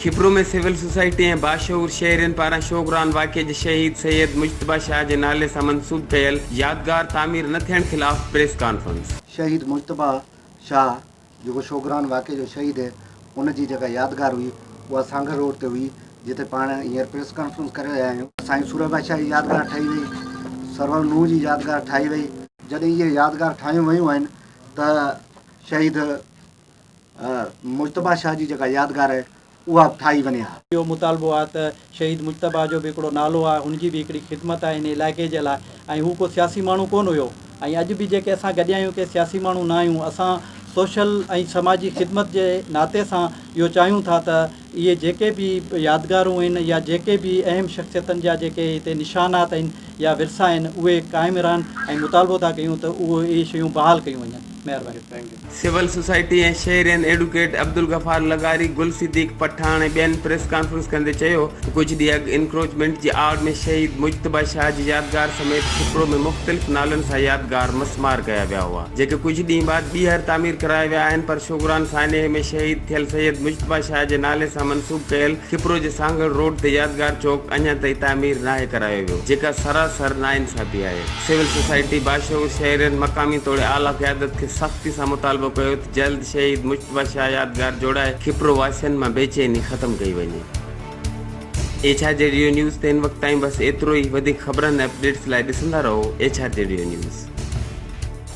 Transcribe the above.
Khipro ۾ civil society ۽ باشعور شهرين پاران شوگران واقعي جي شهيد سيد مجتبيٰ شاهه جي نالي سان منسوب ڪيل يادگار تعمير نه ٿيڻ خلاف پريس ڪانفرنس. شهيد مجتبيٰ شاهه جيڪو شوگران واقعي جو شهيد ان جي جيڪا يادگار هئي اها سانگهڙ روڊ تي هئي جتي پاڻ هينئر پريس ڪانفرنس ڪري رهيا آهيون. سائين سورهيه بادشاهه جي يادگار ٺهي وئي، سرور نوح جي يادگار ٺاهي وئي. جڏهن اهي يادگار ٺاهيون ويون آهن ته شهيد مجتبيٰ شاهه جي جيڪا يادگار آهي اها به ٺاهي وڃي ها. اهو مطالبو آهي ته شهيد مجتبيٰ جو به هڪڙو نالو آهي، هن جي به هڪڙي خدمت آهي هن علائقي جي لاء ۽ هو ڪو سياسي ماڻهو ڪونه هيو ۽ اڄ به جيڪي اسان گڏيا آهيون ڪي سياسي ماڻهو نه آهيون، اسان سوشل ۽ سماجي خدمت جي ناتي سان اهو چاهيون ٿا ته اهي جيڪي به يادگارون آهن يا جيڪي به اهم شخصيتن جا جيڪي هتي نشانات آهن يا ورثا آهن اهي قائم رهن ۽ مطالبو ٿا ڪيون ته اهي شيون بحال ڪيون وڃن. مهرباني. سول سوسائٽي ۽ شهرين ايڊوڪيٽ عبدالغفار لغاري، گل صديق پٺاڻ ۽ ٻين پريس ڪانفرنس ڪندي چيو ته ڪجهه ڏينهن اڳ انڪروچمينٽ جي آڙ ۾ شهيد مجتبيٰ شاهه جي يادگار سميت کپرو ۾ مختلف نالن سان يادگار مسمار ڪيا ويا هئا جيڪي ڪجهه ڏينهن بعد ٻيهر تعمير ڪرايا ويا آهن پر شوگران سانحي ۾ شهيد ٿيل سيد مجتبيٰ شاهه جي نالي سان منسوب ڪيل کپرو جي سانگهڙ روڊ تي يادگار چوڪ اڃا تائين تعمير ناهي ڪرايو ويو جيڪا سراسر ناانصافي آهي. سول سوسائٽي باشعور شهرين، مقامي توڙي اعليٰ قيادت کي سختي سان مطالبو ڪيو ته جلد شهيد مجتبيٰ شاهه يادگار جوڙائي کپرو واسين مان بيچيني ختم ڪئي وڃي. ايڇ آر جي ڊيو نيوز تي هن وقت تائين بس ايترو ئي، وڌيڪ خبرن ۽ اپڊيٽس لاء ڏسندا رهو H R G radio news.